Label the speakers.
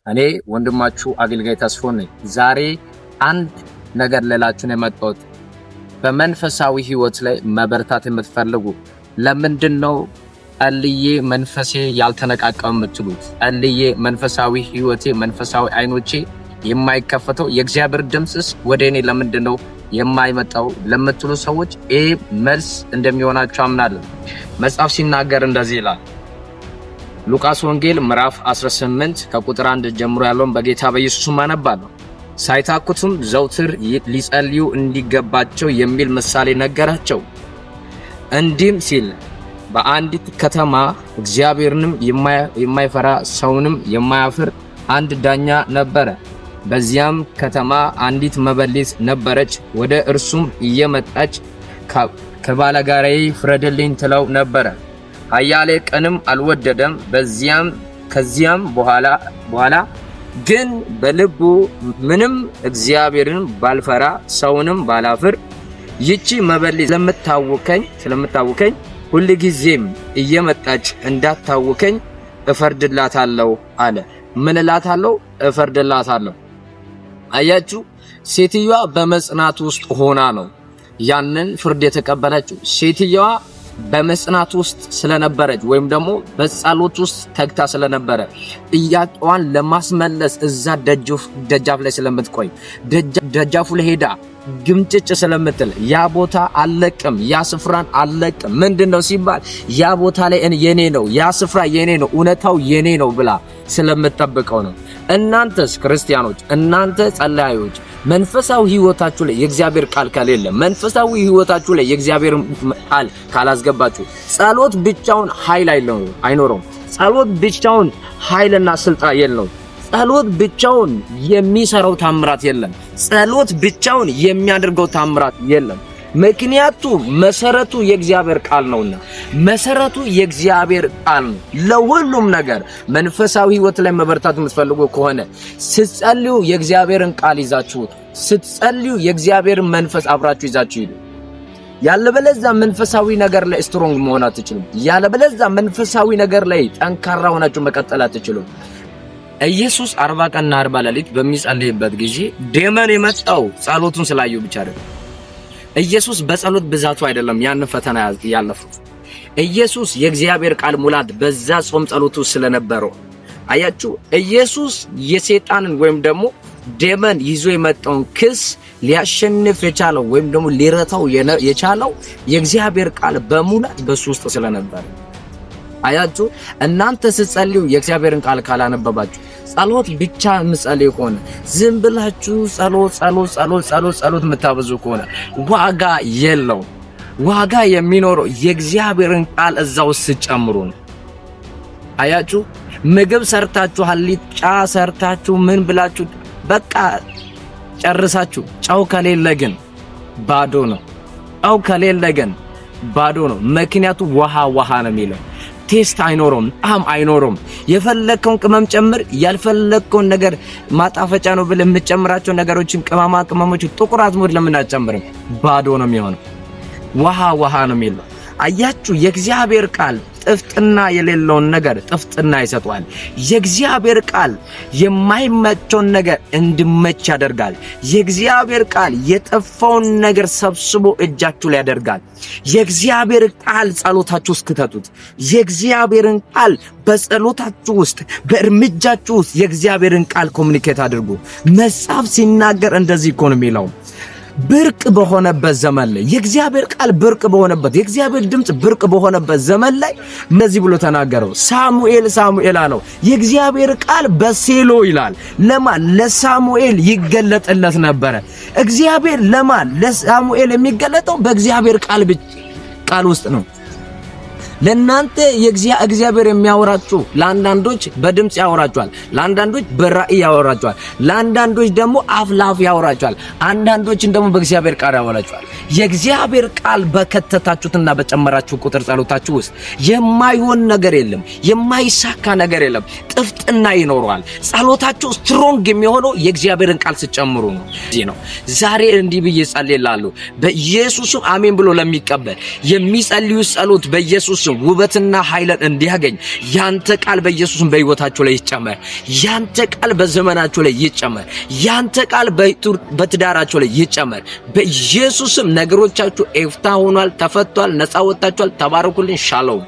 Speaker 1: እኔ ወንድማችሁ አገልጋይ ተስፎ ነኝ። ዛሬ አንድ ነገር ልላችሁ ነው የመጣሁት። በመንፈሳዊ ህይወት ላይ መበርታት የምትፈልጉ፣ ለምንድን ነው ጸልዬ መንፈሴ ያልተነቃቀው የምትሉት፣ ጸልዬ መንፈሳዊ ህይወቴ፣ መንፈሳዊ አይኖቼ የማይከፈተው፣ የእግዚአብሔር ድምፅስ ወደ እኔ ለምንድን ነው የማይመጣው ለምትሉ ሰዎች ይህ መልስ እንደሚሆናቸው አምናለሁ። መጽሐፍ ሲናገር እንደዚህ ይላል። ሉቃስ ወንጌል ምዕራፍ 18 ከቁጥር 1 ጀምሮ ያለውን በጌታ በኢየሱስ አነባለሁ። ሳይታክቱም ዘውትር ሊጸልዩ እንዲገባቸው የሚል ምሳሌ ነገራቸው። እንዲህም ሲል፣ በአንዲት ከተማ እግዚአብሔርንም የማይፈራ ሰውንም የማያፍር አንድ ዳኛ ነበረ። በዚያም ከተማ አንዲት መበለት ነበረች። ወደ እርሱም እየመጣች ከባላጋራዬ ፍረድልኝ ትለው ነበረ። አያሌ ቀንም አልወደደም። በዚያም ከዚያም በኋላ ግን በልቡ ምንም እግዚአብሔርን ባልፈራ ሰውንም ባላፍር ይቺ መበለት ስለምታውከኝ ሁልጊዜም እየመጣች እንዳታውከኝ እፈርድላታለሁ አለ። ምን እላታለሁ? እፈርድላታለሁ። አያችሁ፣ ሴትዮዋ በመጽናት ውስጥ ሆና ነው ያንን ፍርድ የተቀበለችው። ሴትዮዋ በመጽናት ውስጥ ስለነበረች ወይም ደግሞ በጸሎት ውስጥ ተግታ ስለነበረ፣ ጥያቄዋን ለማስመለስ እዛ ደጃፍ ላይ ስለምትቆይ፣ ደጃፉ ላይ ሄዳ ግምጭጭ ስለምትል፣ ያ ቦታ አልለቅም፣ ያ ስፍራን አልለቅም። ምንድን ነው ሲባል ያ ቦታ ላይ የኔ ነው፣ ያ ስፍራ የኔ ነው፣ እውነታው የኔ ነው ብላ ስለምትጠብቀው ነው። እናንተስ ክርስቲያኖች፣ እናንተ ጸላዮች፣ መንፈሳዊ ህይወታችሁ ላይ የእግዚአብሔር ቃል ከሌለ፣ መንፈሳዊ ህይወታችሁ ላይ የእግዚአብሔር ቃል ካላስገባችሁ፣ ጸሎት ብቻውን ኃይል አይኖረውም። ጸሎት ብቻውን ኃይልና ስልጣን የለውም። ጸሎት ብቻውን የሚሰራው ታምራት የለም። ጸሎት ብቻውን የሚያደርገው ታምራት የለም። ምክንያቱ መሰረቱ የእግዚአብሔር ቃል ነውና፣ መሰረቱ የእግዚአብሔር ቃል ነው። ለሁሉም ነገር መንፈሳዊ ህይወት ላይ መበርታት የምትፈልጉ ከሆነ ስትጸልዩ የእግዚአብሔርን ቃል ይዛችሁት፣ ስትጸልዩ የእግዚአብሔርን መንፈስ አብራችሁ ይዛችሁ ሂዱ። ያለበለዚያ መንፈሳዊ ነገር ላይ strong መሆን አትችሉም። ያለበለዚያ መንፈሳዊ ነገር ላይ ጠንካራ ሆናችሁ መቀጠል አትችሉም። ኢየሱስ 40 ቀንና 40 ሌሊት በሚጸልይበት ጊዜ demon የመጣው ጸሎቱን ስላዩ ብቻ አይደለም። ኢየሱስ በጸሎት ብዛቱ አይደለም ያንን ፈተና ያለፈው። ኢየሱስ የእግዚአብሔር ቃል ሙላት በዛ ጾም ጸሎቱ ስለነበረው። አያችሁ፣ ኢየሱስ የሰይጣንን ወይም ደግሞ demon ይዞ የመጣውን ክስ ሊያሸንፍ የቻለው ወይም ደግሞ ሊረታው የቻለው የእግዚአብሔር ቃል በሙላት በሱ ውስጥ ስለነበረ። አያችሁ፣ እናንተ ስትጸልዩ የእግዚአብሔርን ቃል ካላነበባችሁ፣ ጸሎት ብቻ የምትጸልዩ ከሆነ፣ ዝም ብላችሁ ጸሎት ጸሎት ጸሎት ጸሎት ጸሎት የምታበዙ ከሆነ ዋጋ የለውም። ዋጋ የሚኖረው የእግዚአብሔርን ቃል እዛ ውስጥ ስትጨምሩ ነው። አያችሁ፣ ምግብ ሰርታችሁ፣ አልጫ ሰርታችሁ፣ ምን ብላችሁ በቃ ጨርሳችሁ፣ ጨው ከሌለ ግን ባዶ ነው። ጨው ከሌለ ግን ባዶ ነው። ምክንያቱ ውሃ ውሃ ነው የሚለው፣ taste አይኖረውም፣ ጣዕም አይኖረውም። የፈለግከውን ቅመም ጨምር፣ ያልፈለግከውን ነገር ማጣፈጫ ነው ብለህ የምትጨምራቸው ነገሮችን፣ ቅመማ ቅመሞች፣ ጥቁር አዝሙድ ለምን አትጨምርም? ባዶ ነው የሚሆነው። ውሃ ውሃ ነው የሚለው። አያችሁ፣ የእግዚአብሔር ቃል ጥፍጥና የሌለውን ነገር ጥፍጥና ይሰጠዋል። የእግዚአብሔር ቃል የማይመቸውን ነገር እንዲመች ያደርጋል። የእግዚአብሔር ቃል የጠፋውን ነገር ሰብስቦ እጃችሁ ላይ ያደርጋል። የእግዚአብሔር ቃል ጸሎታችሁ ውስጥ ክተቱት። የእግዚአብሔርን ቃል በጸሎታችሁ ውስጥ፣ በእርምጃችሁ ውስጥ የእግዚአብሔርን ቃል communicate አድርጉ። መጽሐፍ ሲናገር እንደዚህ እኮ ነው የሚለው፣ ብርቅ በሆነበት ዘመን ላይ፣ የእግዚአብሔር ቃል ብርቅ በሆነበት፣ የእግዚአብሔር ድምፅ ብርቅ በሆነበት ዘመን ላይ እንደዚህ ብሎ ተናገረው። ሳሙኤል ሳሙኤል አለው። የእግዚአብሔር ቃል በሴሎ ይላል። ለማን? ለሳሙኤል ይገለጥለት ነበረ። እግዚአብሔር ለማን? ለሳሙኤል የሚገለጠው በእግዚአብሔር ቃል ውስጥ ነው። ለእናንተ እግዚአብሔር የሚያወራችሁ ለአንዳንዶች በድምፅ ያወራችኋል፣ ለአንዳንዶች በራእይ ያወራችኋል፣ ለአንዳንዶች ደግሞ አፍ ለአፍ ያወራችኋል፣ አንዳንዶችን ደግሞ በእግዚአብሔር ቃል ያወራችኋል። የእግዚአብሔር ቃል በከተታችሁትና በጨመራችሁ ቁጥር ጸሎታችሁ ውስጥ የማይሆን ነገር የለም፣ የማይሳካ ነገር የለም። ጥፍጥና ይኖረዋል። ጸሎታችሁ strong የሚሆነው የእግዚአብሔርን ቃል ስትጨምሩ ነው። ነው ዛሬ እንዲህ ብዬ ጸልይላለሁ። በኢየሱስም አሜን ብሎ ለሚቀበል የሚጸልዩ ጸሎት በኢየሱስ በኢየሱስም ውበትና ኃይልን እንዲያገኝ ያንተ ቃል በኢየሱስም በሕይወታቸው ላይ ይጨመር። ያንተ ቃል በዘመናቸው ላይ ይጨመር። ያንተ ቃል በትዳራቸው ላይ ይጨመር። በኢየሱስም ነገሮቻችሁ ኤፍታ ሆኗል፣ ተፈቷል፣ ነፃ ወጥታችኋል። ተባረኩልኝ። ሻሎም።